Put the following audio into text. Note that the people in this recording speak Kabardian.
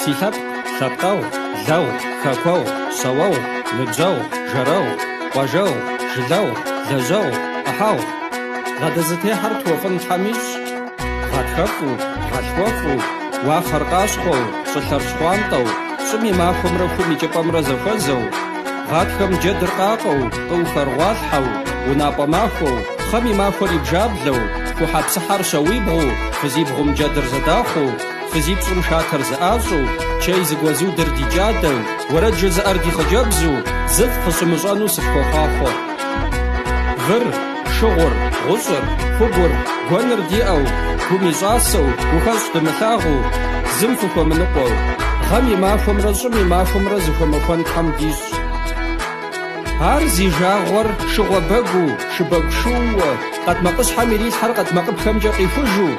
Си лъэпкъ, лъэпкъэгъу, лэгъу, хэкуэгъу, щауэгъу, ныбжьэгъу, жэрэгъу, къуажэгъу, жылэгъу, лэжьэгъу, ӏыхьэгъу! Гъэ дызытехьэр тхуэфӏын Тхьэм ищӏ. Гъатхэфӏу, гъэлъхуэфӏу, уафэр къащхъуэу, щӏылъэр щхъуантӏэу, щӏым и махуэмрэ хум и кӏыпӏэмрэ зэхуэзэу, гъатхэм джэдыр къакъэу, къыухэр гъуалъхьэу, унапӏэ махуэу, пхъэм и махуэр и бжаблэу, хухьэпсыхьэр щауибгъуу, фызибгъум джэдыр зэдахъуу, фызипщӏым шатэр зэӏащӏэу, чей зыгуэзудыр ди кӏадэу, уэрэд жызыӏэр ди хъыджэбзу, зылӏ фыщымыщӏэну сыфхуохъуахъуэ. Выр, шыгъур, гъущӏыр, хугур, гуэныр диӏэу, гум и щӏасэу, гухэщӏ дымылъагъуу, зым фыхуэмыныкъуэу, гъэм и махуэмрэ щӏым и махуэмрэ зэхуэмэхуэн Тхьэм дищӏ. Ар зи жагъуэр шыгъуэ бэгуу, шыбэгу шууэ, къэдмакъыщхьэм ирилъхьэр къэдмакъыпхэмкӏэ къихужу.